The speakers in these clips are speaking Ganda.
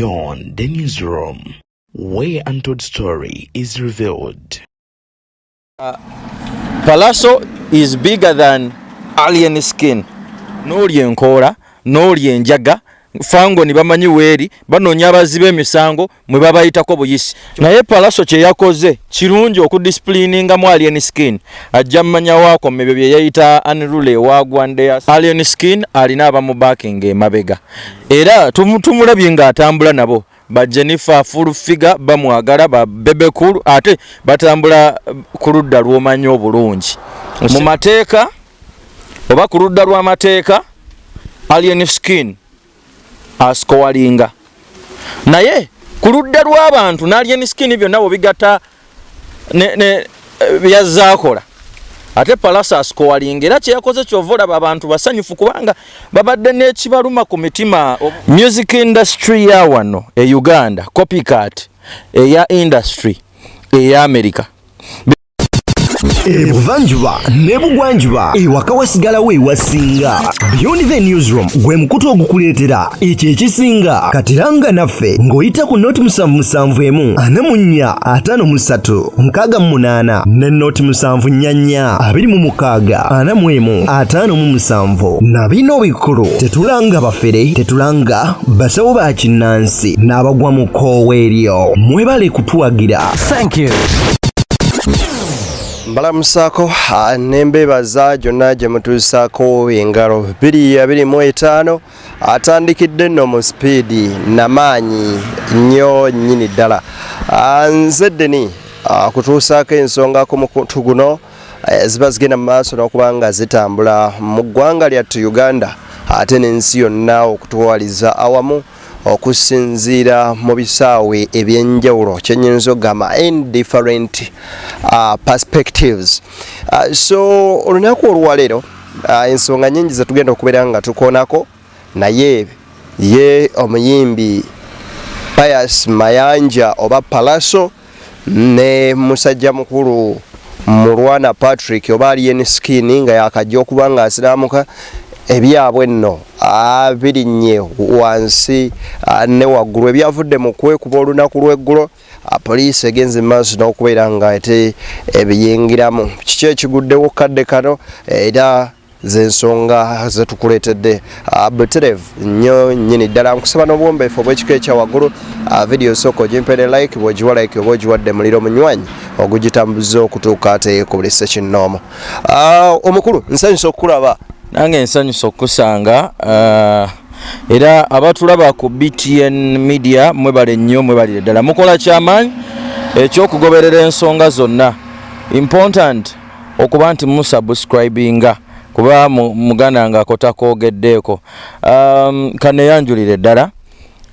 Beyond the Newsroom, where untold story is revealed. Pallaso is bigger than Alien Skin. N'olya enkoola, n'olya enjaga, Fangoni bamanyi weeri, banoonya abazzi b'emisango mwe babayitako buyisi. Naye Pallaso kye yakoze kirungi okudiscipliningamu Alien Skin. Ajja mmanya waakoma ebyo bye yayita unruly wagwandeya. Alien Skin alina abamubackinga emabega. Era tumulabye ng'atambula nabo. Ba Jennifer Full Figure bamwagala, ba Bebe Cool ate batambula ku ludda lw'omanyi obulungi. Mu mateeka oba ku ludda lw'amateeka Alien Skin ascoringa, naye ku ludda lw'abantu n'Alien Skin byonna bwebigatta ne byazaakola, ate Pallaso ascoringa. Era kyeyakoze kyova olaba abantu basanyufu kubanga babadde n'ekibaluma ku mitima. Music industry ya wano e Uganda copycat eya industry eya America. Ebuvanjuba ne bugwanjuba, ewaka wasigalawo ewasinga. Beyond the Newsroom gwe mukutu ogukuleetera ekyo ekisinga. Katiranga naffe ng'oyita ku 077 44 53 68 ne 074 26 41 57. Na bino bikulu: tetulanga bafere, tetulanga basawo ba kinnansi n'abagwa mu kkoowa eryo. Mwebale kutuwagira. Thank you. Mbalamusaako nembeebaza gyonna gye mutuusaako engalo. 2025 atandikidde nno mu sipiidi namaanyi nnyo nnyini ddala. Nze Ddeni kutuusaako ensonga ku mukutu guno ziba zigenda mu maaso n'okuba nga zitambula mu ggwanga lyattu Uganda ate n'ensi yonna okutwaliza awamu, okusinziira mu bisaawe ebyenjawulo, kyenyinza okugamba in different perspectives. So olunaku olwaleero ensonga nyingi zetugenda okubeera nga tukoonako, naye ye omuyimbi Pius Mayanja oba Pallaso ne musajja mukulu Mulwana Patrick oba Alien Skin nga yakajja okuba nga asiraamuka, ebyabwe nno birinnye wansi ne waggulu. Ebyavudde mu kwekuba olunaku lw'eggulo, poliisi egenze maaso n'okubeera nga ate ebiyingiramu. Kiki ekiguddewo kadde kano? Era zensonga zetukuleetedde buterevu nnyo nnyini ddala. Nkusaba n'obuwombeefu obw'ekika ekya waggulu, vidiyo sooka ogimpeere like. Bw'ogiwa like oba ogiwadde muliro munywanyi ogugitambuza okutuuka ate ku buli ssekinnoomu. Omukulu, nsanyusa okukulaba. Nange nsanyusa okukusanga. Era abatulaba ku BTN Media, mwebale nnyo, mwebalire ddala, mukola kyamaanyi ekyokugoberera ensonga zonna. Important okuba nti musubscribinga kuba muganda nga kotakwogeddeeko. Kaneyanjulire ddala,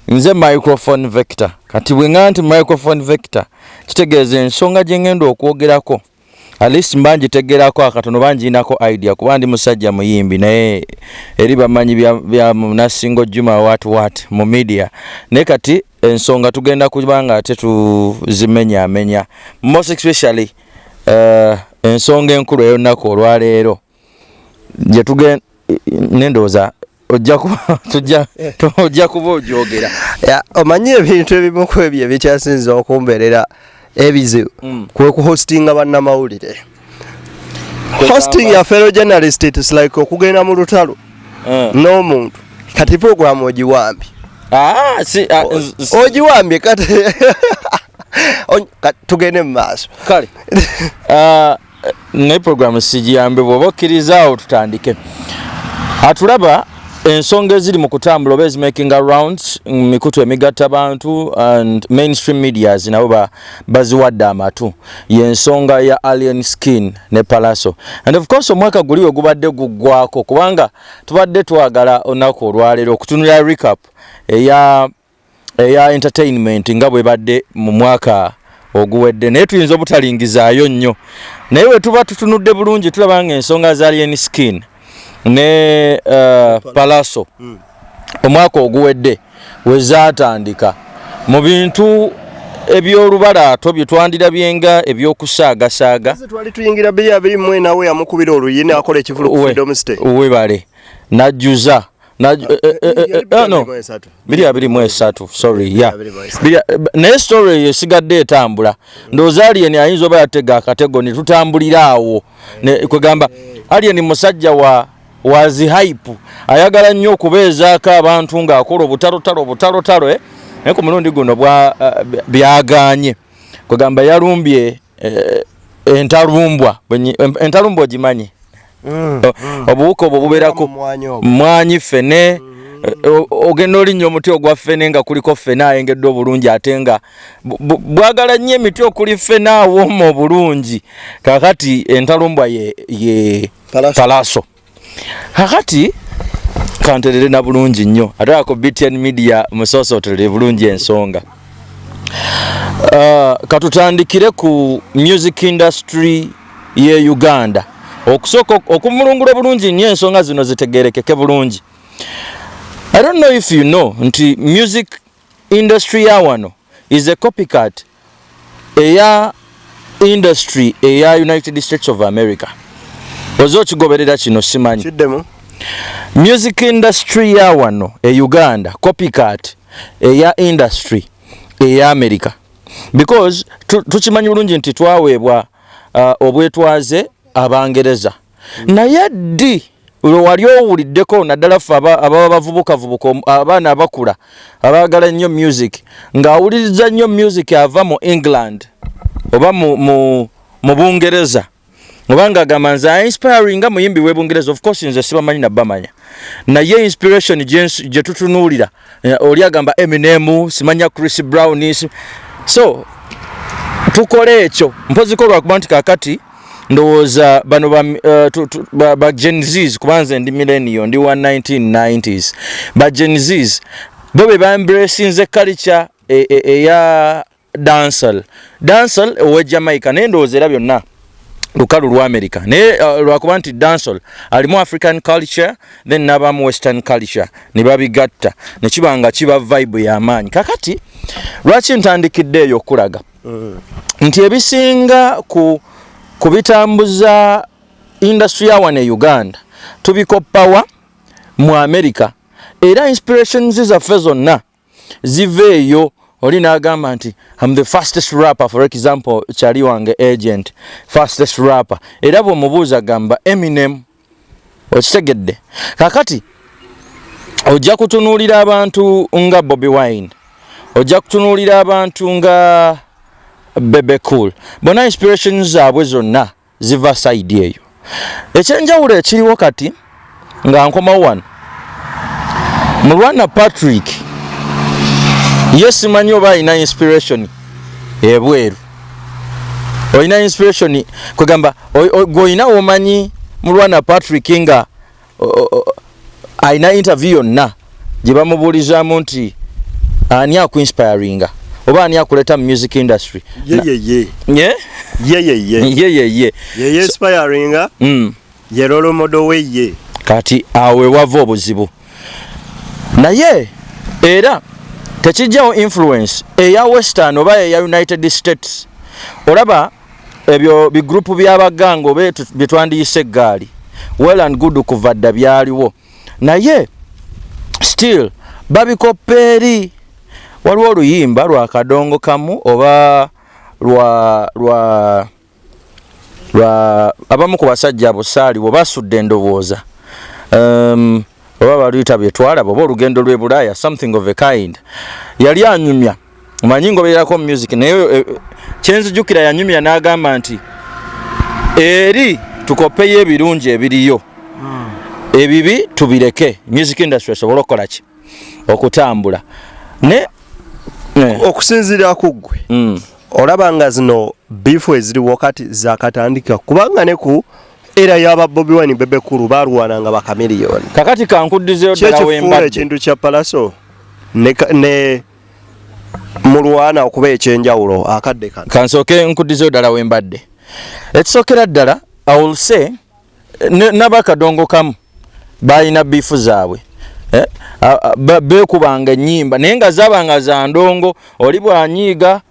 nze Microphone Vector. Kati bwe ŋŋamba nti Microphone Vector, kitegeeza ensonga gye ŋŋenda okwogerako at least mba ngitegerako akatono, bangiinako idea, kuba ndi musajja muyimbi, naye eri bamanyi bya Nasingo Juma what what mu media. Naye kati ensonga tugenda kuba nga ate tuzimenyaamenya, most especially ensonga enkulu ey'olunaku olwaleero gye tugen nendowooza ojja kuba ogyogera. Ya, omanyi ebintu ebimu ku ebyo ebikyasinza okumbeerera ebizibu kwe kuhostinga bannamawulire. Hosting ya fellow journalist, it is like okugenda mu lutalo n'omuntu. Kati program ogiwambye. Ah, si, ah, Ogiwambye kati. Tugende mu maaso. Kale. Ah, naye program sigiyambe, bw'oba okkirizaawo tutandike. Atulaba, ensonga eziri mu kutambula oba ezimakinga rounds mu mikutu emigatta bantu and mainstream medias nabo baziwadde amatu, yensonga ya Alien Skin ne Pallaso. And of course omwaka guli we gubadde guggwako, kubanga tubadde twagala olunaku olwaleero okutunulira recap eya entertainment nga bwebadde mu mwaka oguwedde, naye tuyinza obutalingizaayo nnyo. Naye bwe tuba tutunudde bulungi, tulaba nga ensonga za Alien Skin ne Pallaso omwaka oguwedde we zaatandika mu bintu ebyolubalaato bye twandirabye nga ebyokusaagasaaga. Twali tuyingira 2024, we yamukubira oluyi n'akola ekivulu ku Freedom City. Webale najjuza. No, 2023, sorry, yeah. Naye story eyo esigadde etambula. Ndowooza Alien ayinza oba yatega akatego ne tutambulira awo. Kwegamba Alien musajja wa wazi hype, ayagala nnyo okubeezaako abantu ng'akola obutalotalo obutalotalo, eh? Naye ku mulundi guno byagaanye. Kwegamba yalumbye entalumbwa. Entalumbwa ogimanyi? Obuwuka obwo bubeerako mwanyi ffene. Ogenda olinnya omuti ogwa ffene nga kuliko ffene ayengedde obulungi, ate nga bwagala nnyo emiti okuli ffene awooma obulungi. Kakati entalumbwa ye Pallaso. Kakati kanterere na bulungi nnyo, ate ako BTN Media musoosootolere bulungi ensonga. Katutandikire ku music industry ye Uganda okusooka okumulungula obulungi nnyo, ensonga zino zitegerekeke bulungi. I don't know if you know nti music industry ya wano is a copycat eya industry eya United States of America. Oze okigoberera kino simanyi. Kiddemu. Music industry ya wano e Uganda copycat eya industry eya America, because tukimanyi bulungi nti twaweebwa obwetwaze Abangereza. Naye ddi lwe wali owuliddeko, naddala ffe ababa bavubukavubuka, abaana abakula abaagala ennyo music, ng'awuliriza nnyo music ava mu England oba mu Bungereza, obanga agamba nze inspiring nga muyimbi w'Ebungereza? Of course nze sibamanyi nabamanya, naye inspiration gye tutunuulira, oli agamba Eminem, simanya Chris Brown. So tukole ekyo mpoziko lwakuba nti kakati ndowooza bano ba Gen Zs, kuba nze ndi millennial, ndi wa 1990s, ba Gen Zs bo be baembracinze culture eya dancehall, dancehall owe Jamaica. Naye ndowooza era byonna lukalu lwa America, naye lwakuba nti dancehall alimu African culture, then n'abamu Western culture ne babigatta ne kiba nga kiba vibe y'amaanyi. Kakati lwaki ntandikidde eyo? Okulaga nti ebisinga ku bitambuza industry ya wano e Uganda tubikoppawa mu America, era inspirations zaffe zonna ziva eyo. Oli n'agamba nti am the fastest rapper, for example kyali wange agent fastest rapper, era bw'omubuuza gamba Eminem. Okitegedde? Kakati ojja kutunuulira abantu nga Bobi Wine, ojja kutunuulira abantu nga Bebe Cool, bonna inspirations zaabwe zonna ziva side eyo. Ekyenjawulo ekiriwo kati nga nkomawo wano, Mulwana Patrick ye simanyi oba alina inspiration ebweru. Olina inspiration, kwegamba gweolina womanyi Mulwana Patrick nga alina interview yonna gye bamubuulizaamu nti ani akuinspiringa oba ani akuleeta mu music industry? Ye ye. Ye? Ye ye ye. Ye ye ye. Ye ye inspiringa. Ye role model we ye. Kati awo ewava obuzibu, naye era tekijjawo influence eya Western oba eya United States. Olaba ebyo bigurupu by'abaganga oba bye twandiyise eggaali, well and good, kuva dda byaliwo, naye still babikoppa eri. Waliwo oluyimba lwa Kadongo Kamu oba lwa abamu ku basajja abo saaliwo basudde endowooza, oba baluyita byetwalaba oba olugendo lw'e Bulaaya, something of a kind. Yali anyumya, manyi ngobererako music, naye kyenzijukira yanyumya n'agamba nti eri tukopeyo ebirungi ebiriyo, ebibi tubireke, music industry esobole okukola ki? Okutambula. Ne Okusinziira ku ggwe, olaba nga zino beef eziriwo kati zakatandika? Kubanga ne ku era y'aba Bobi Wine, Bebe Cool balwananga bakamiliyoni. Kakati kankuddizeyo ddala Kyekifuula wembadde. ekintu kya Pallaso ne Mulwana okuba ekyenjawulo akadde kano? Kansooke nkuddizeyo ddala wembadde. Ekisookera ddala, I will say n'abakadongo kamu balina beef zaabwe. Eh, beekubanga ennyimba, naye nga zabanga za ndongo. Oli bwanyiiga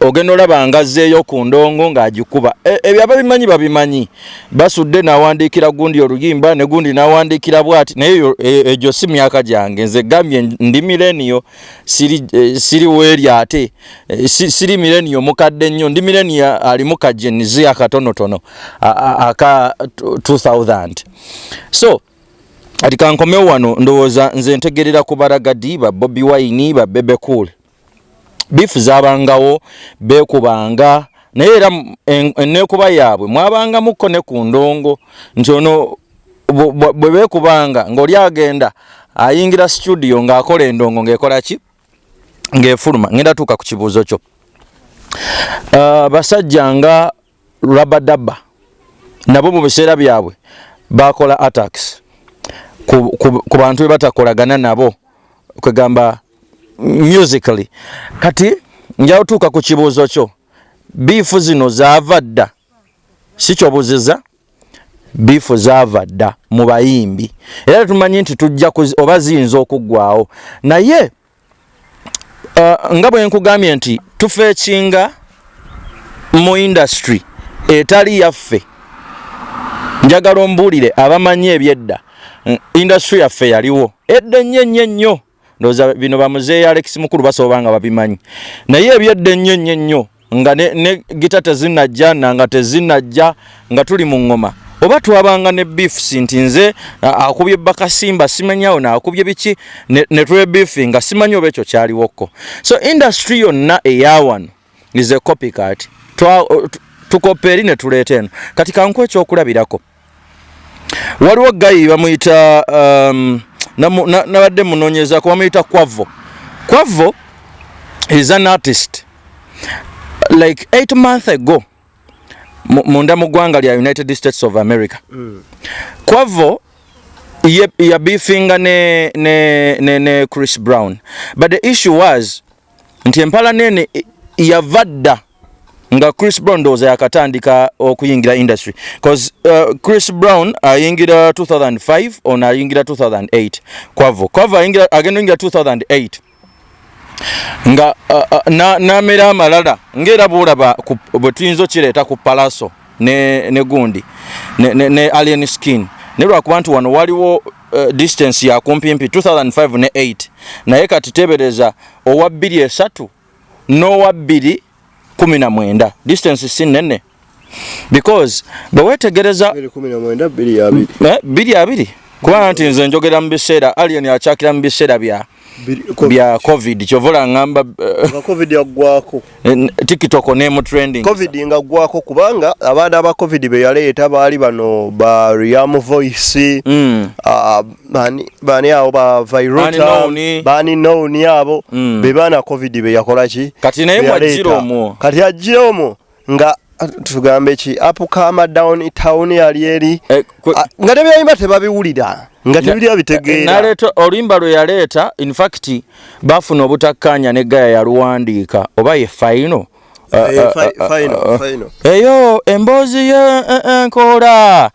Ogenda olaba ngazzeeyo ku ndongo ng'agikuba. Ebyo ababimanyi babimanyi, basudde n'awandiikira gundi oluyimba ne gundi n'awandiikira bw'ati, naye egyo si myaka gyange. Nze gambye ndi millennial, siri weeri ate siri millennial mukadde nnyo, ndi millennial alimu ka Gen Z akatonotono aka 2000. So ati kankomewo wano, ndowooza nze ntegerera ku baragadi ba Bobi Wine, ba Bebe Cool, beef zabangawo, beekubanga, naye era enneekuba yaabwe mwabangamukko ne ku ndongo nti ono bwe beekubanga ng'oli agenda ayingira studio ng'akola endongo ng'ekola ki, ng'efuluma. Ngenda tuuka ku kibuuzo kyo. Basajja nga Rabadaba nabo mu biseera byabwe bakola attacks ku bantu be batakolagana nabo, kwegamba musically. Kati nja otuuka ku kibuuzo kyo, beef zino zaava dda, si kyobuziza? Beef zaava dda mu bayimbi, era tumanyi nti tujja oba ziyinza okuggwawo, naye nga bwe nkugambye nti tufeekinga mu industry etali yaffe. Njagala ombuulire abamanyi ebyedda, industry yaffe yaliwo edda ennyo ennyo ennyo. Ndowooza bino bamuzeeyi Alex Mukulu basobola nga babimanyi, naye ebyedda ennyo ennyo ennyo nga ne gita tezinnajja, nanga tezinnajja, nga tuli mu ŋŋoma, oba twabanga ne beefs nti nze akubye bakasimba, simanyawo naakubye biki, ne twebeefinga, simanyi oba ekyo kyaliwokko. So industry yonna eyawano is a copycat. Tukopa eri ne tuleeta eno. Kati kankuwa ekyokulabirako, waliwo guy bamuyita nabadde munoonyezaako, bamuyita Quavo. Quavo is an artist, like 8 months ago munda mu ggwanga lya United States of America. Quavo yabeefinga ne Chris Brown, but the issue was nti empala nene yava dda nga Chris Brown ndowooza yakatandika okuyingira industry, cause Chris Brown ayingira 2005, ono ayingira 2008. Quavo ayingira, agenda oyingira 2008 nga namera amalala, ngaera bwolaba bwe tuyinza okireeta ku Palaso ne gundi ne Alien Skin, ne lwakuba nti wano waliwo distance ya kumpimpi 2005 ne 8, naye kati tebereza owa 23 n'owa 2019, distance si nnene, because bwe weetegereza 2019, 20. 20, kubanga nti nze njogera mu biseera Alien akyakira mu biseera bya COVID, kyova olangamba. Nga COVID yaggwako. TikTok nemu trending. COVID nga ggwako, kubanga abaana aba COVID be yaleeta baali bano ba Liam Voice, bani abo ba Vyroota, Bani Known. Bani Known, abo be baana COVID be yakola ki. Kati naye be yaleeta. Mwajjira omwo. Kati ajjira omwo nga tugambe ki, apukama down town yali eri. Ah, nga tebyayimba tebabiwulira, nga tebiri abitegeera. Naleeta oluyimba lwe yaleeta, in fact bafuna obutakkaanya ne gaya yaluwandiika, oba ye Final. Final, Final. Eyo emboozi ye enkola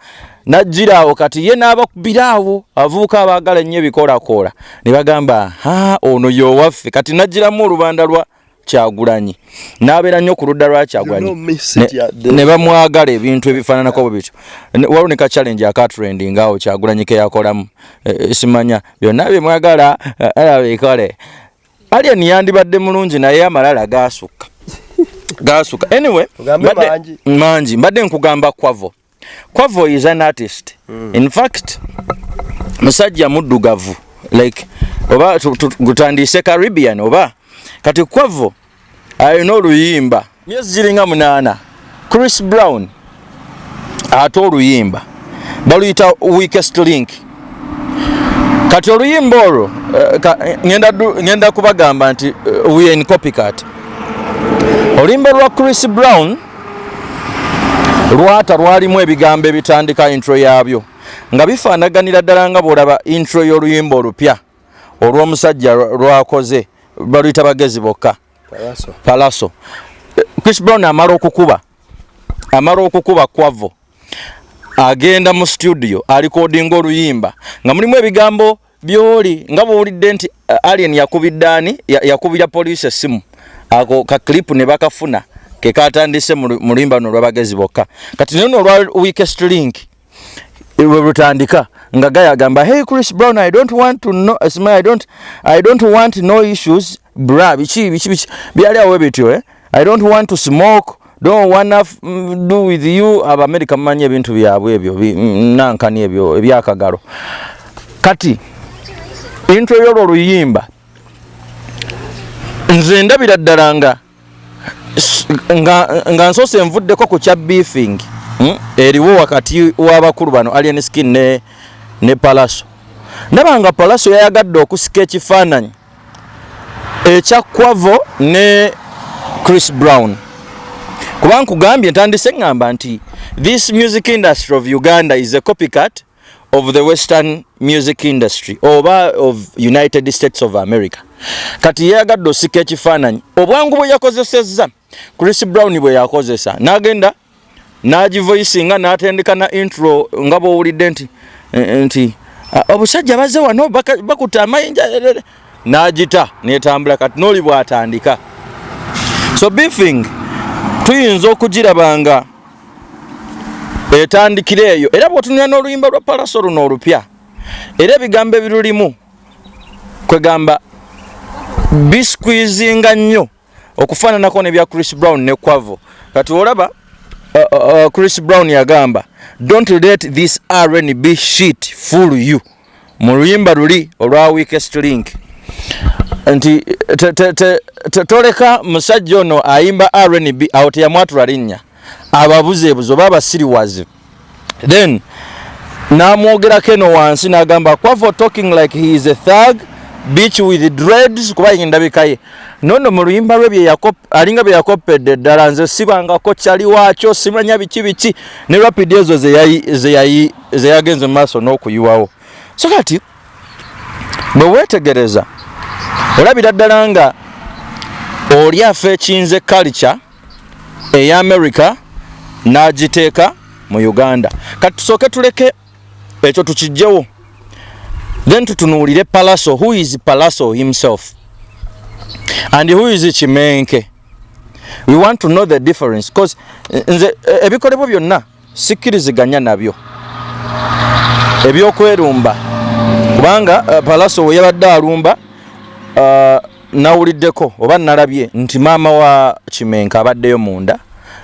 najjira awo, kati ye n'abakubira awo abavubuka abaagala ennyo ebikoolakoola ne bagamba, ha, ono yowaffe. Kati najjiramu olubanda lwa Kyagulanyi, n'abeera nnyo ku ludda lwa Kyagulanyi. You know miss it yadde. Ne bamwagala, ebintu ebifaananako bwe bityo. Waliwo ne ka challenge aka trending awo Kyagulanyi ke yakolamu. Simanya byonna byemwagala bikole. Alien yandibadde mulungi, naye amalala gasukka, gasukka. Anyway, Tugambe mangi. Mangi. Mbadde nkugamba Quavo. Quavo is an artist. In fact musajja muddugavu, like oba gutandise Caribbean oba. Kati Quavo alina oluyimba myezi giringa 8, Chris Brown ate oluyimba baluyita Weakest Link. Kati oluyimba olwo ngenda kubagamba nti we are in copycat. Oluyimba lwa Chris Brown lwata lwalimu ebigambo ebitandika intro yaabyo nga bifaanaganira ddala nga bw'olaba intro y'oluyimba olupya olw'omusajja lwakoze, baluyita Bagezi Bokka. Palaso. Palaso. Chris Brown amala okukuba Quavo agenda mu studio arecordinga oluyimba nga mulimu ebigambo byoli nga bwowulidde nti Alien yakubidde ani, yakubira poliisi essimu. Ako ka clip ne bakafuna ke katandise mu luyimba luno olw'abagezi bokka. Kati naye olwa Weakest Link lwe lutandika nga guy agamba, "Hey Chris Brown, I don't want to know, I don't want no issues bra," biki biki biki byali awo bityo, eh? "I don't want to smoke, don't wanna do with you." Abamerika mumanyi ebintu byabwe ebyo nankani ebyo ebyakagalo. Kati intro y'olwo oluyimba nze ndabira ddala nga nsoose nvuddeko ku kya beefing, Eriwo wakati w'abakulu bano Alien Skin ne Palaso. Ndaba nga Palaso yayagadde okusika ekifaananyi ekya Quavo ne Chris Brown, kuba nkugambye ntandise ŋŋamba nti this music industry of Uganda is a copycat of the Western music industry oba of United States of America. Kati yeyagadde osika ekifaananyi, obwangu bwe yakozesezza Chris Brown bwe yakozesa n'agenda n'agivoicinga n'atendeka na intro nga bw'owulidde nti "Ah, obusajja bazze wano bakutte amayinja," n'agita n'etambula. Kati n'oli bw'atandika, so beefing tuyinza okugiraba nga etandikira eyo. Era bw'otunula n'oluyimba lwa Palaso luno olupya, era ebigambo ebirulimu kwegamba bisqueezinga nnyo okufaananako nebya Chris Brown ne Quavo. Kati olaba Chris Brown yagamba, "Don't let this R&B shit fool you," mu luyimba luli olwa Weakest Link, nti toleka musajja ono ayimba R&B. Awo teyamwatula linnya, ababuzeebuze oba abasiriwaze. Then n'amwogerako eno wansi n'agamba, "Quavo talking like he is a thug bitch with dreads," kuba endabika ye nono mu luyimba lwe alinga bye yakoppedde ddala. Nze sibangako kyali waakyo, simanya biki biki ne rapid ezo ze yagenze mu maaso n'okuyiwawo. So kati bwe weetegereza olabira ddala nga oli afeekinze culture eya America n'agiteeka mu Uganda. Kati tusooke tuleke ekyo tukijjewo, then tutunuulire Palaso. Who is Palaso himself and who is Kimenke? We want to know the difference, cause nze ebikolebwa byonna sikkiriziganya nabyo ebyokwerumba, kubanga Palaso we yabadde alumba, nawuliddeko oba nalabye nti maama wa Kimenke abaddeyo munda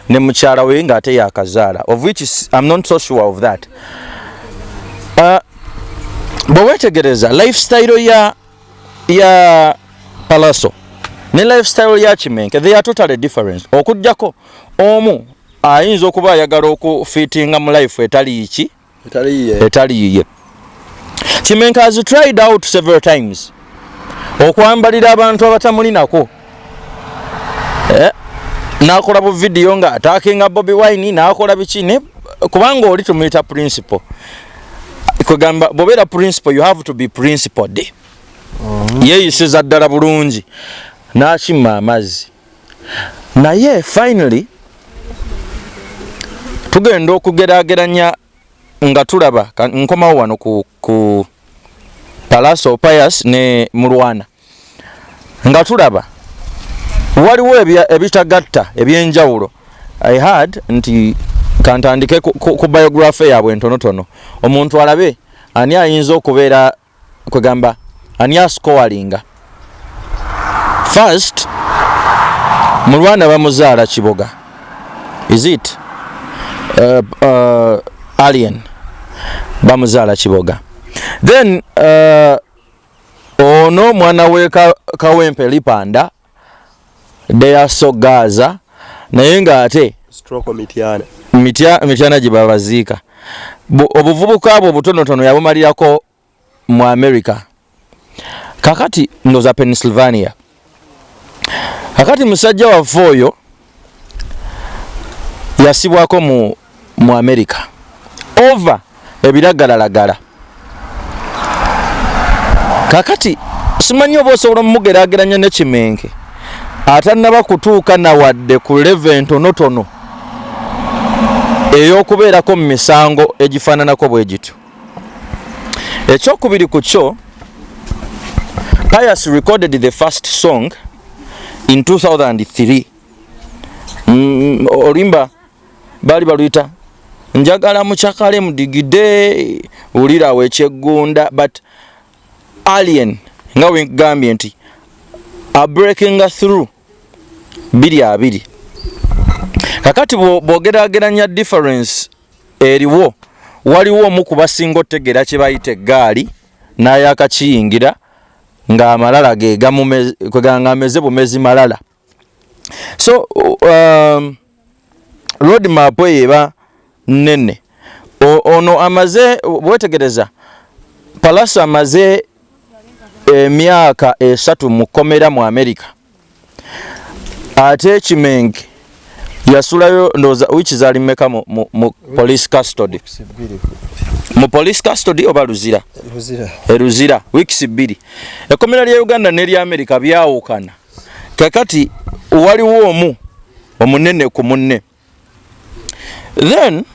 ne mukyala we ng'ate yakazaala, of which I'm not so sure of that. Bwe weetegereza lifestyle ya Palaso ne lifestyle ya Kimenke, they are totally different, okugjako omu ayinza okuba ayagala okufiitinga mu life etali ki? Etali ye. Etali yiye. Kimenke has tried out several times okwambalira abantu abatamulinako, eh, n'akola bu video nga attackinga Bobi Wine, n'akola biki ne kubanga oli tumuyita principal. Kwegamba bw'obeera principal, you have to be principled. Yeeyisiza ddala bulungi n'akimma amazzi, naye finally tugenda okugeraageranya nga tulaba nkomawo wano ku Palaso Pius ne Mulwana, nga tulaba waliwo ebitagatta ebyenjawulo. I had nti kantandike ku biography yaabwe entonotono, omuntu alabe ani ayinza okubeera, kwegamba ani ascoringa first. Mulwana bamuzaala Kiboga, is it? Alien bamuzaala Kiboga. Then ono mwana we Kawempe Lipanda Deaso Gaza, naye ng'ate stroke Mityana. Mityana gye babaziika. Obuvubuka bwe obutonotono yabumalirako mu America, kakati ndoza Pennsylvania. Kakati musajja waffe oyo yasibwako mu America over ebiragalalagala. Kakati simanyi oba osobola omugerageranya ne Kimenke atannaba kutuuka nawadde ku level entonotono ey'okubeerako mu misango egifaananako bwe gityo. Ekyokubiri ku kyo, Pius recorded the first song In 2003 oluyimba baali baluyita "Njagala Mukyakale Mudigide", wulirawo ekyeggunda. But Alien, nga wegambye nti abreakinga through 2020, kakati bw'ogeraageranya difference eriwo, waliwo omu ku basinga otegeera kye bayita eggaali n'ayakakiyingira ng'amalala ge kwegamba ameze bumezi malala. So road map eyo eba nnene. Ono amaze, bwetegereza, Pallaso amaze emyaka 3 mu kkomera mu America, ate Kimenke yasulayo ndowooza wiiki zaali mmeka mu police custody, mu police custody oba Luzira? Luzira. Eruzira wiikisi 2. Ekkomera lya Uganda n'erya America byawukana. Kakati waliwo omu omunene ku munne, then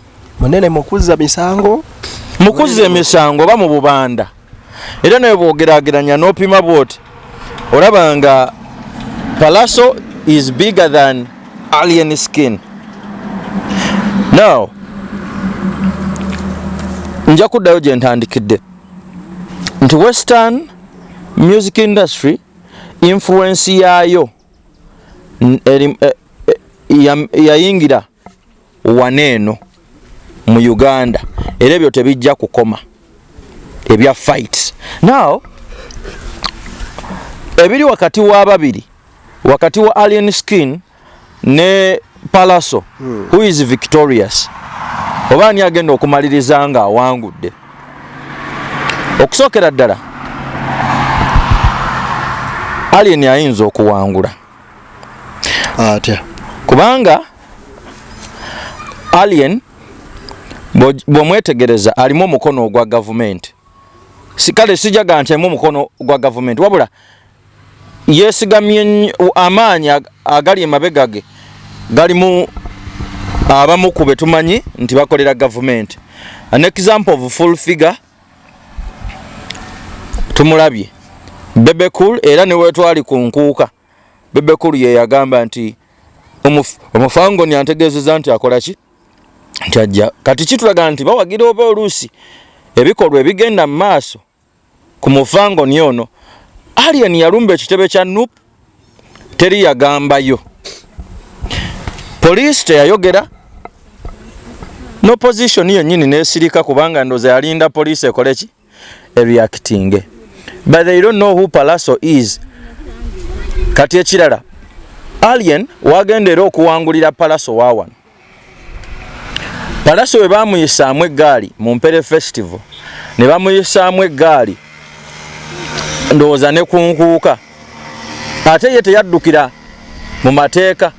Munene mukuzza misango. Mukuzza emisango oba mu bubanda, era naye bwogerageranya n'opima bwoti, olaba nga Pallaso is bigger than Alien Skin. Now nja kuddayo gye ntandikidde nti western music industry influence yaayo yayingira waneeno mu Uganda, era ebyo tebijja kukoma ebya fights. Now ebiri wakati wa babiri, wakati wa Alien Skin ne Pallaso, who is victorious, oba ani agenda okumaliriza nga awangudde? Okusookera ddala, Alien ayinza okuwangula. Atya? Kubanga Alien bw'omwetegereza alimu omukono ogwa gavumenti. Kale sijaga nti alimu omukono gwa gavumenti, wabula yeesigamye amaanyi agali emabega ge galimu abamu ku be tumanyi nti bakolera gavumenti. An example of Full Figure, tumulabye Bebe Cool, era ne wetwali ku nkuuka, Bebe Cool ye yagamba nti omufangoni antegeezezza nti akola ki, nti ajja. Kati kitulaga nti bawagira oba oluusi ebikolwa ebigenda mu maaso ku mufangoni ono. Alien yalumba ekitebe kya NUP, teri yagambayo, poliisi teyayogera, n'opposition yennyini nesirika, kubanga ndowooza yalinda poliisi ekole ki, ereactinge, but they don't know who Pallaso is. Kati ekirala, Alien wagenda era okuwangulira Pallaso wawano, Pallaso bwe bamuyisaamu eggaali mu Mpere Festival, ne bamuyisaamu eggaali ndowooza ne ku nkuuka, ate ye teyaddukira mu mateeka.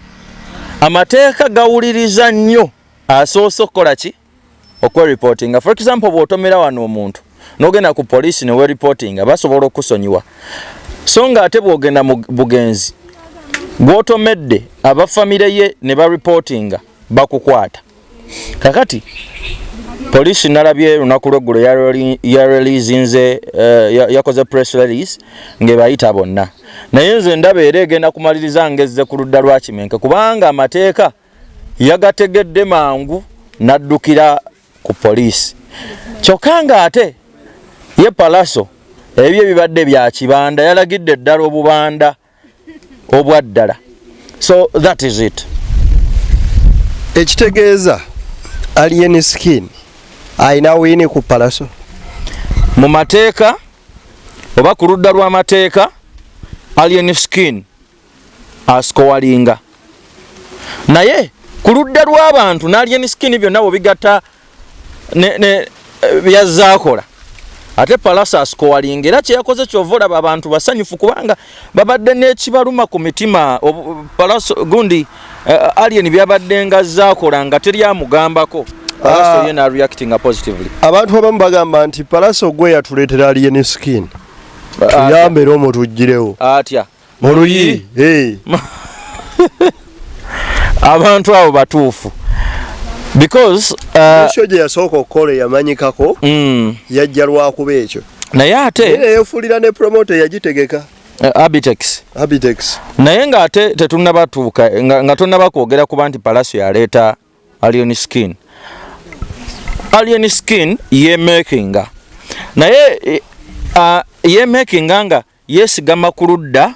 Amateeka gawuliriza nnyo asoose okukola ki, okwereportinga. For example, bw'otomera wano omuntu n'ogenda ku poliisi ne wereportinga, basobola okusonyiwa, so nga ate bw'ogenda mu bugenzi gw'otomedde, abafamire ye ne bareportinga, bakukwata. Kakati poliisi nalabye lunaku lweggulo yareleasinze, yakoze press release ng'ebayita bonna, naye nze ndaba era egenda kumaliriza ngezze ku ludda lwa Kimenke, kubanga amateeka yagategedde mangu n'addukira ku poliisi. Kyokka ng'ate ye Pallaso ebyo ebibadde bya kibanda, yalagidde ddala obubanda obwa ddala. So that is it. Ekitegeeza Alien Skin ayina win ku Pallaso? Mu mateeka oba ku ludda lw'amateeka, Alien Skin ascoringa, naye ku ludda lw'abantu n'Alien Skin byonna bwebigatta ne byazaakola, ate Pallaso ascoringa. Era kyeyakoze, kyova olaba abantu basanyufu, kubanga babadde n'ekibaluma ku mitima. Pallaso gundi Alien byabadde nga zaakola nga teryamugambako, Pallaso ye nareactinga positively. Abantu abamu bagamba nti Pallaso gwe yatuleetera Alien Skin, tuyambe era omutuggirewo. Atya? Mu luyi. Hey. Abantu abo batuufu because ekyo gye yasooka okukola eyamanyikako, yajja lwakuba ekyo. Naye ate naye neyefuulira ne promoter yagitegeka. Abitex. Abitex. Naye ng'ate tetunnabatuuka nga tonnaba kwogera kuba nti Palaso yaleeta Alien Skin. Alien Skin yemakinga, naye yemakinga nga yeesigama ku ludda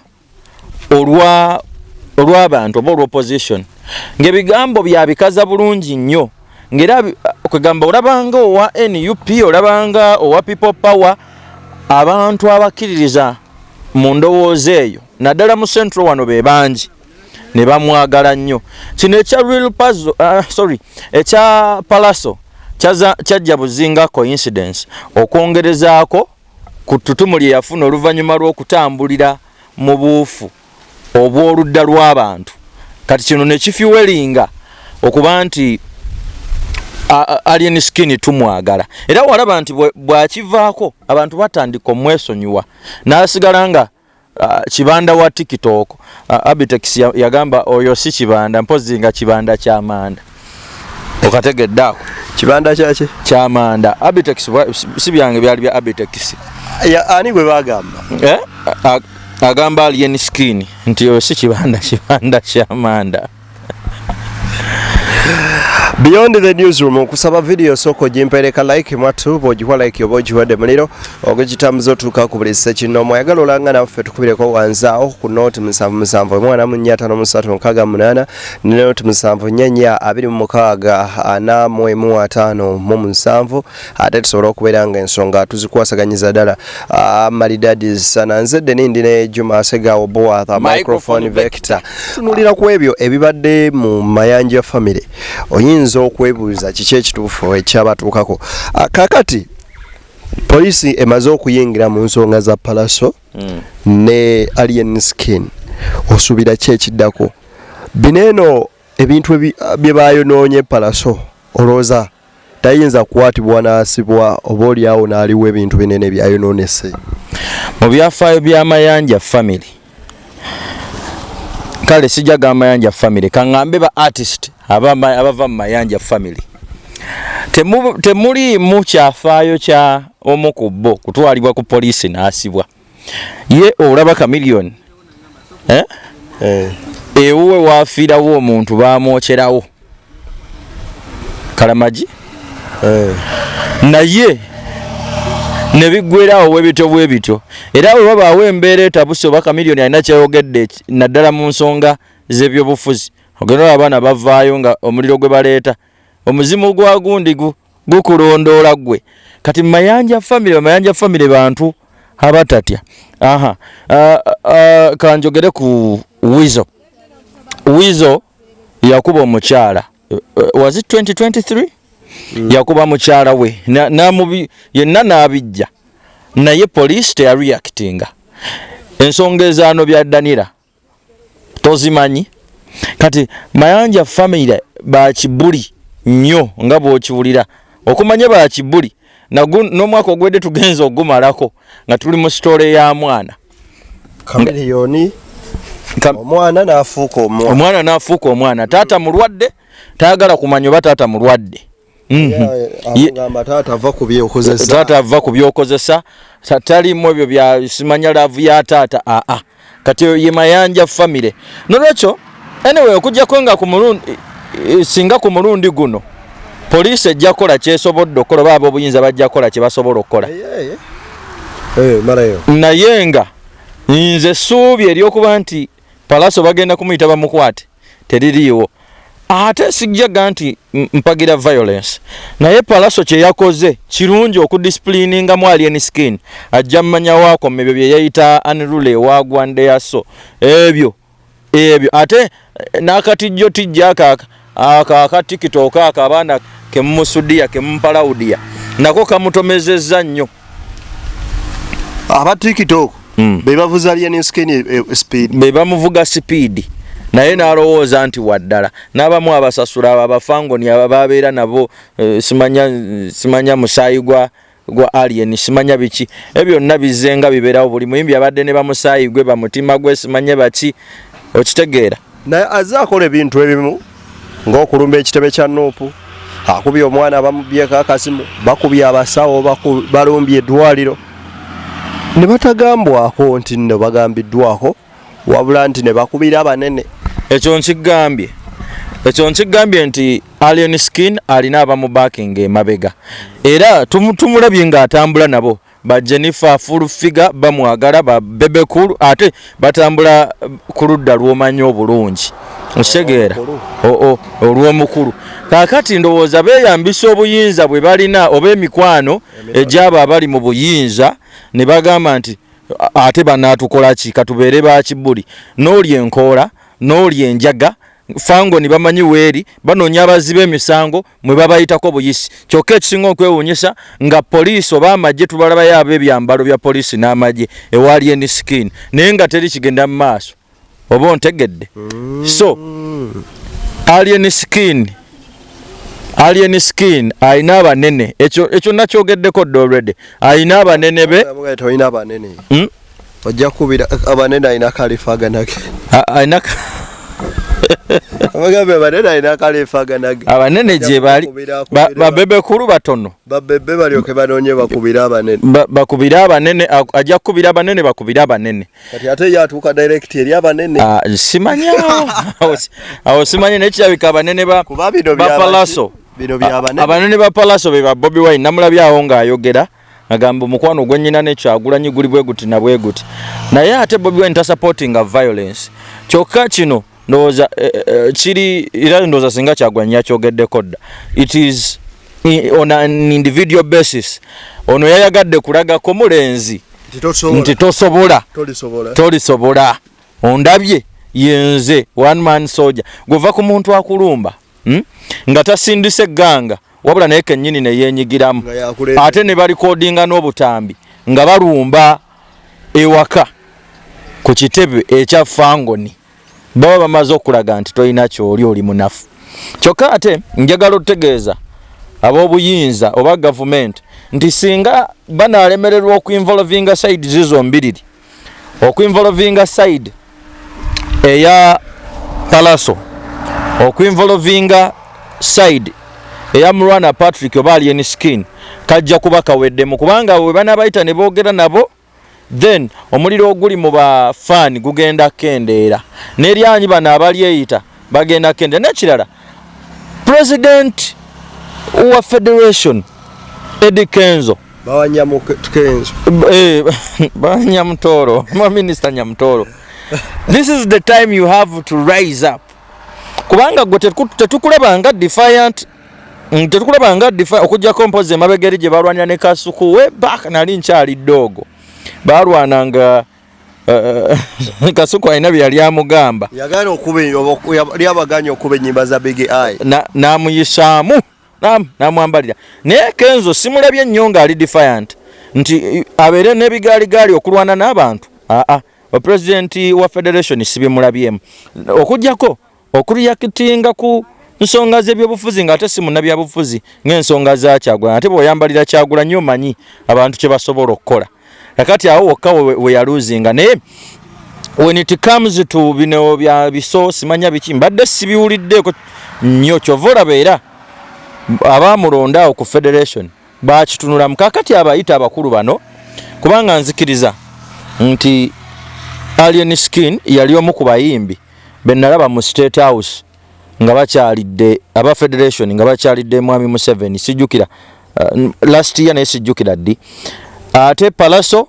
olw'abantu oba olw'opposition, ng'ebigambo byabikaza bulungi nnyo, ng'era kwegamba olabanga owa NUP, olabanga owa People Power, abantu abakkiririza mu ndowooza eyo naddala mu Central wano be bangi ne bamwagala nnyo. Kino ekya real puzzle, sorry, ekya Palaso kyajja buzinga coincidence okwongerezaako ku ttutumu lye yafuna oluvannyuma lw'okutambulira mu buufu obw'oludda lw'abantu. Kati kino ne kifuelinga okuba nti Alien Skin tumwagala, era walaba nti bw'akivaako abantu batandika omwesonyiwa n'asigala nga kibanda wa TikTok. Abitex yagamba oyo si kibanda, mpozi nga kibanda kyamanda. Okategedde ako? Kibanda kyaki? Kyamanda. Abitex si byange, byali bya Abitex. Ani gwe bagamba? Eh? Agamba Alien Skin nti oyo si kibanda, kibanda kyamanda. Beyond the Newsroom, okusaba video soko gimpereka like mwatu, bw'ogiwa like oba ogiwadde muliro ogugitambuza otuuka ku buli ssekinoomu. Ayagala olanga naffe, tukubireko wansi awo ku 077 145368 ne 074 426 4157, ate tusobole okubeera nga ensonga tuzikwasaganyiza ddala. Ah, maridadi sana. Nze Deni, ndi ne Juma Segawo Boatha microphone vector. Tunulira ku ebyo ebibadde mu Mayanja family, oyinza okwebuuza kiki ekituufu ekyabatuukako. Ah, kakati poliisi emaze okuyingira mu nsonga za Palaso ne Alien Skin, osuubira ki ekiddako? Bino eno ebintu bye bayonoonye, Palaso olowooza tayinza kukwatibwa n'asibwa, oba oliawo n'aliwo ebintu binene byayonoonese? Mu byafaayo by'Amayanja family, kale sijja gamba Mayanja family, kaŋŋambe ba artist abava mu Mayanja family, temuliimu kyafaayo kya omu ku bo kutwalibwa ku poliisi n'asibwa. Ye olaba Chameleone, eh? Eh. Ewuwe waafiirawo omuntu, bamwokyerawo Kalamagi, naye ne biggwerawo bwe bityo bwe bityo. Era bwe wabaawo embeera etabuse oba Chameleone alina kyeyogedde naddala mu nsonga z'ebyobufuzi, ogenda olaba abaana bavaayo nga omuliro gwe baleeta, omuzimu gwa gundi gukulondoola ggwe. Kati Mayanja family, Bamayanja family bantu abatatya. Aha, kanjogere ku Wizo. Wizo yakuba omukyala, was it 2023? Yakuba mukyala we yenna n'abijja, naye poliisi teyareactinga. Ensonga ezaano bya Danira tozimanyi. Kati Mayanja family bakibuli nnyo nga bw'okiwulira okumanya bakibuli. N'omwaka ogwedde tugenza ogumalako nga tuli mu story ya mwana. Chameleone, omwana n'afuuka omwana. Omwana n'afuuka omwana. Taata mulwadde, tayagala kumanya oba taata mulwadde. Amugamba taata ava ku byokozesa. Taata ava ku byokozesa, talimu ebyo bya simanya love ya taata. Aa, kati oyo ye Mayanja family. Nolwekyo anyway, okujjako nga ku mulundi, singa ku mulundi guno poliisi ejja kukola kyesobodde okukola, oba ab'obuyinza bajja kukola kye basobola okukola. Eh, malayo. Naye nga nze essuubi ery'okuba nti Palaso bagenda kumuyita bamukwate teririiwo. Ate sijjaga nti mpagira violence, naye Palaso kye yakoze kirungi okudiscipliningamu Alien Skin. Ajja mmanya waakoma ebyo bye yayita unruly wagwandeyaso ebyo ebyo. Ate n'akatijjo tijja ako aka TikTok ako abaana kemumusudiya kemumupalawudiya nako kamutomezezza nnyo. Aba TikTok be bavuza Alien Skin speed. Be bamuvuga speed, naye n'alowooza nti waddala n'abamu abasasula abo abafangoni abo babeera nabo, simanya musaayi gwa Alien, simanya biki ebyo byonna bizze nga bibeerawo. Buli muyimbi abadde ne bamusaayi gwe, bamutima gwe, simanye baki, okitegeera? Naye azze akola ebintu ebimu ng'okulumba ekitebe kya NUP, akubye omwana, bamubyeko akasimu, bakubye abasawo, balumbye eddwaliro. Ne batagambwako nti nno bagambiddwako, wabula nti ne bakubira abanene. Ekyo nkigambye nti Alien Skin alina abamubakinga emabega, era tumulabye ng'atambula nabo ba Jennifer Full Figure, bamwagala ba Bebe Cool, ate batambula ku ludda lw'omanyi obulungi, okitegeera? Olw'omukulu. Kaakati ndowooza beeyambisa obuyinza bwe balina oba emikwano egy'abo abali mu buyinza ne bagamba nti, "Ate banaatukola ki? Katubeere ba kibuli." N'olya enkoola, n'olya enjaga, fangoni bamanyi weeri, banoonya abazzi b'emisango mwe babayitako buyisi. Kyokka ekisinga okwewuunyisa nga poliisi oba amagye, tubalabayo ab'ebyambalo bya poliisi n'amagye ewa Alien Skin, naye nga teri kigenda mu maaso. Oba ontegedde? So Alien Skin alina abanene. Ekyo nakyogeddeko dda already, alina abanene be. Tolina abanene. Ojja kubira abanene, alina kalifaganage. Alina Abagambe abanene, alina kalifaganage. Abanene gye bali. Babebe Cool batono. Babebe balyoke banoonye bakubire abanene. Bakubire abanene, ajja kukubira abanene, bakubire abanene. Kati ate ye atuuka direct eri abanene. Ah, simanya awo, simanya, naye kirabika abanene ba Kuba bino ba Palaso. Bino byabanene. Abanene ba Palaso be ba Bobi Wine. Namulabye awo ng'ayogera, agamba omukwano gwennyina ne Kyagulanyi guli bwe guti na bwe guti, naye ate Bobi Wine tasupportinga violence. Kyokka kino ndowooza kiri era ndowooza singa Kyagulanyi yakyogeddeko dda. It is on an individual basis. Ono yayagadde kulagako mulenzi nti tosobola. Nti tosobola. Tolisobola. Tolisobola, ondabye, yenze one man soldier. Gwova ku muntu akulumba, Nga tasindise egganga, wabula naye kennyini neyeenyigiramu. Nga yakulembera. Ate ne balikodinga n'obutambi nga balumba ewaka ku kitebe ekya Fangoni, baba bamaze okulaga nti tolina kyoli, oli munafu. Kyokka ate njagala otutegeeza ab'obuyinza oba gavumenti nti singa banalemererwa okuinvolvinga side zombiriri, okuinvolvinga side eya Palaso, okuinvolvinga side eya Mulwana Patrick oba Alien Skin, kajja kuba kaweddemu, kubanga bwe banabayita ne boogera nabo, then omuliro oguli mu bafaani gugenda kukendeera, n'eryanyi bano abalyeyita bagenda kukendeera. N'ekirala, president wa federation Eddie Kenzo. Bawanyamukenzo. Banyamutoro, Minisita Nyamutoro, this is the time you have to rise up, kubanga gwe tetukulaba nga defiant, tetukulaba nga okuggyako mpozi emabega eri gye balwanira ne Kasuku we back, nali nkyali ddoogo, balwananga, Kasuku alina bye yali amugamba. Yagaana okuba, lyabaganya okuba ennyimba za Big Eye. N'amuyisaamu, n'amwambalira. Naye Kenzo simulabye nnyo ng'ali defiant nti abeere n'ebigaaligaali okulwana n'abantu. Aa, opulezidenti wa federation sibimulabyemu, okuggyako okureactinga ku nsonga z'ebyobufuzi ng'ate si munnabyabufuzi, ng'ensonga za Kyagulanyi. Ate bw'oyambalira Kyagulanyi, omanyi abantu kye basobola okukola. Kakati awo wokka we yaluzinga. Naye when it comes to bino bya biso, simanya biki, mbadde sibiwuliddeeko nnyo. Kyova olaba era abamulonda awo ku federation bakitunulamu. Kakati abayita abakulu bano, kubanga nzikiriza nti Alien Skin yali omu ku bayimbi benalaba mu State House nga bakyalidde aba federation, nga bakyalidde mwami Museveni, sijjukira last year, naye sijjukira ddi. Ate Palaso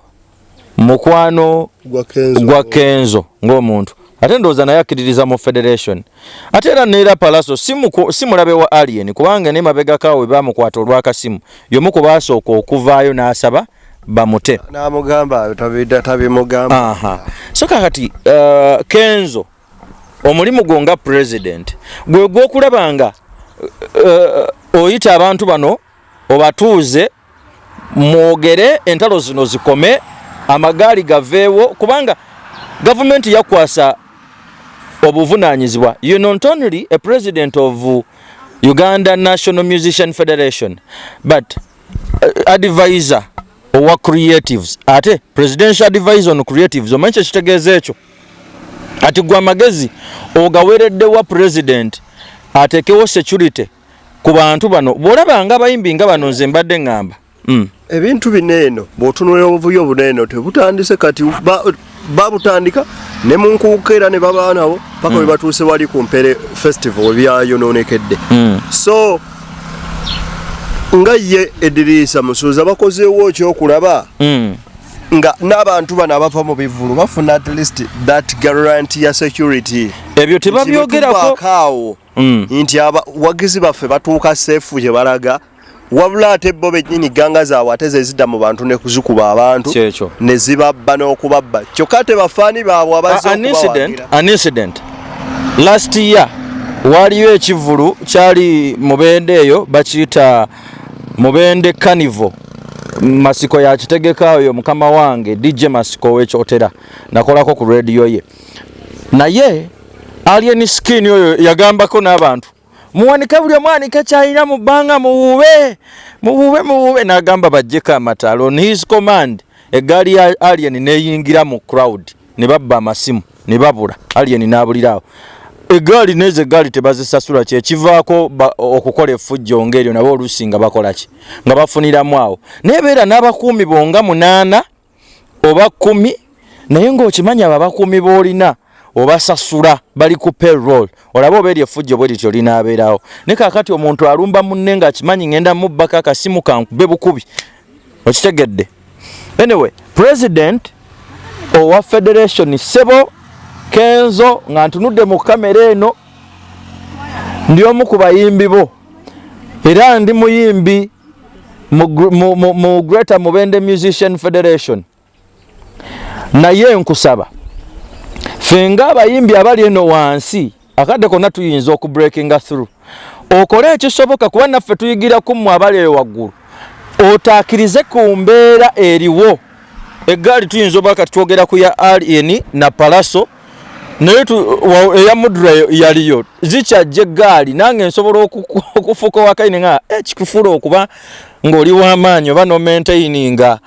mukwano gwa Kenzo. Gwa Kenzo ng'omuntu, ate ndowooza naye akkiririza mu federation. Ate era neera Palaso si mulabe wa Alien, kubanga ne mabegako we bamukwata olwakasimu, y'omu ku baasooka okuvaayo n'asaba bamute. N'amugamba tabimugamba. Aha. So kakati Kenzo, omulimu gwo nga president gwe gw'okulaba nga oyita abantu bano, obatuuze, mwogere, entalo zino zikome, amagaali gaveewo, kubanga gavumenti yakwasa obuvunaanyizibwa. You not only a president of Uganda National Musician Federation, but advisor owa creatives, ate presidential advisor on creatives. Omanyi kyekitegeeza ekyo? Ati gwe amagezi ogaweredde wa president ateekewo security ku bantu bano. Bw'olaba nga abayimbi nga bano, nze mbadde ŋŋamba. Ebintu bino eno bw'otunulira obuvuyo buno eno tebutandise kati, babutandika ne mu nkuuka era ne baba nabo paka we batuuse wali ku Mpere Festival webyayononekedde. So nga ye Ediriisa Musuuza bakozeewo ekyokulaba nga n'abantu bano abava mu bivulu bafuna at least that guarantee ya security. Ebyo tebabyogerako. Awo nti abawagizi baffe batuuka safe gye balaga, wabula ate bo bennyini ganga zaabwe ate ze zidda mu bantu ne kuzikuba abantu Kyekyo. ne zibabba n'okubabba, kyokka ate bafaani baabwe abazze An incident, okubawagira. An incident last year, waliyo ekivulu kyali Mubende, eyo bakiyita Mubende Carnival. Masiko yakitegeka oyo mukama wange DJ Masiko wekyotera, nakolako ku radio ye. Naye Alien Skin oyo yagambako n'abantu, muwanike, buli omu anike kyalina mu bbanga, muwube, muwube, muwube, n'agamba bajjeko amataala. On his command, eggaali ya Alien neyingira mu crowd ne babba amasimu ne babula. Alien n'abuliraawo eggaali, nezo eggaali tebazisasula. Kyekivaako okukola effujjo ng'eryo. Nabo oluusi nga bakola ki, nga bafuniramu awo, naye beera n'abakuumi bonga 8 oba 10, naye ng'okimanyi abo abakuumi b'olina obasasula, bali ku payroll. Olaba oba eri effujjo bwe lityo linaabeerawo. Naye kaakati omuntu alumba munne ng'akimanyi ngenda mubbako akasimu kankube bukubi, okitegedde? Anyway, president owa federation, sebo Kenzo, nga ntunudde mu kamera eno, ndi omu ku bayimbi bo era ndi muyimbi mu Greater Mubende Musician Federation. Naye nkusaba, ffe ng'abayimbi abali eno wansi, akadde konna tuyinza okubreakinga through, okole ekisoboka, kuba naffe tuyigira ku mmwe abali eyo waggulu. Otaakirize ku mbeera eriwo. Eggaali tuyinza oba kati twogera ku ya Alien na Palaso, naye eya Mudra yaliyo zikyajja eggaali. Nange nsobola okufuuka owakaine nga kikufuula okuba ng'oli w'amaanyi oba nomaintaininga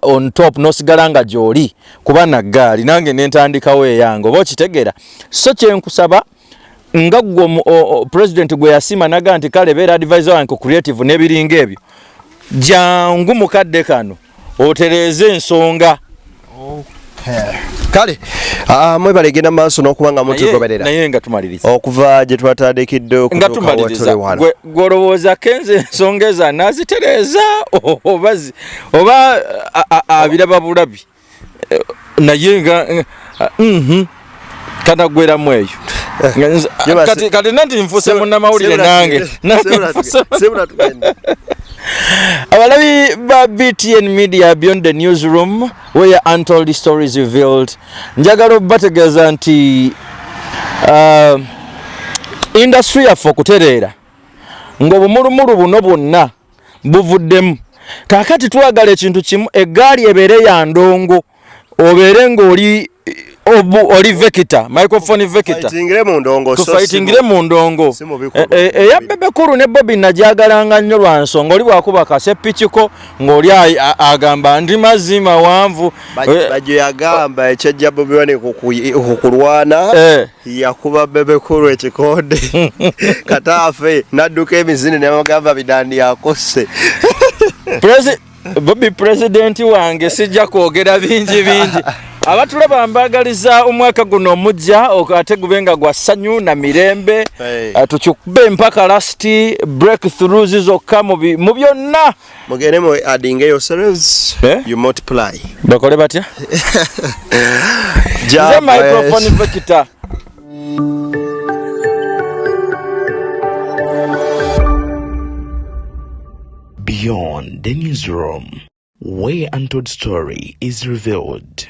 on top, nosigala nga gy'oli kuba naggaali, nange nentandikawo eyange, oba okitegeera? So kyenkusaba nga gwe president gwe yasiima naga nti kale beera advisor wange ku creative n'ebiringa ebyo, jangu mukadde kano otereeze ensonga. Kale mwebale genda maaso n'okuba nga mutugoberera. Naye nga tumaliriza, okuva gye twatandikidde nga okutuuka tumaliriza, wetuli wano, gwolowooza Kenzo ensonga ezo anaazitereeza oba abiraba bulabi? Naye nga kanagweramu eyo. Kati nanti nfuse munnamawulire nange. Abalabi ba BTN Media, Beyond the Newsroom, where untold stories revealed, njagala obategeeza nti industry yaffe okutereera ng'obumulumulu buno bwonna buvuddemu, kaakati twagala ekintu kimu: eggaali ebeere ya ndongo, obeere ng'oli oli vekita, microphone vekita. Tufightingire mu ndongo. Tufightingire mu ndongo. Eya Bebe Cool ne Bobi najagalanga nnyo lwa nsonga oli bwakuba kasepikiko ng'oli agamba ndi mazzi mawanvu. Bajo yagamba ekyajja Bobi Wine kukulwana, yakuba Bebe Cool ekikonde kataafe nadduka emizini nemugamba bidandi yakose. Bobi president wange, sijja kwogera bingi bingi. Abatulaba mbagaliza omwaka guno omujja ate gube nga gwa ssanyu na mirembe. Tukikube mpaka last breakthroughs zokka mu byonna. Mugende mu adding yourselves. Eh? You multiply. Bakole batya? Nze microphone vekita. Beyond the Newsroom, where untold story is revealed.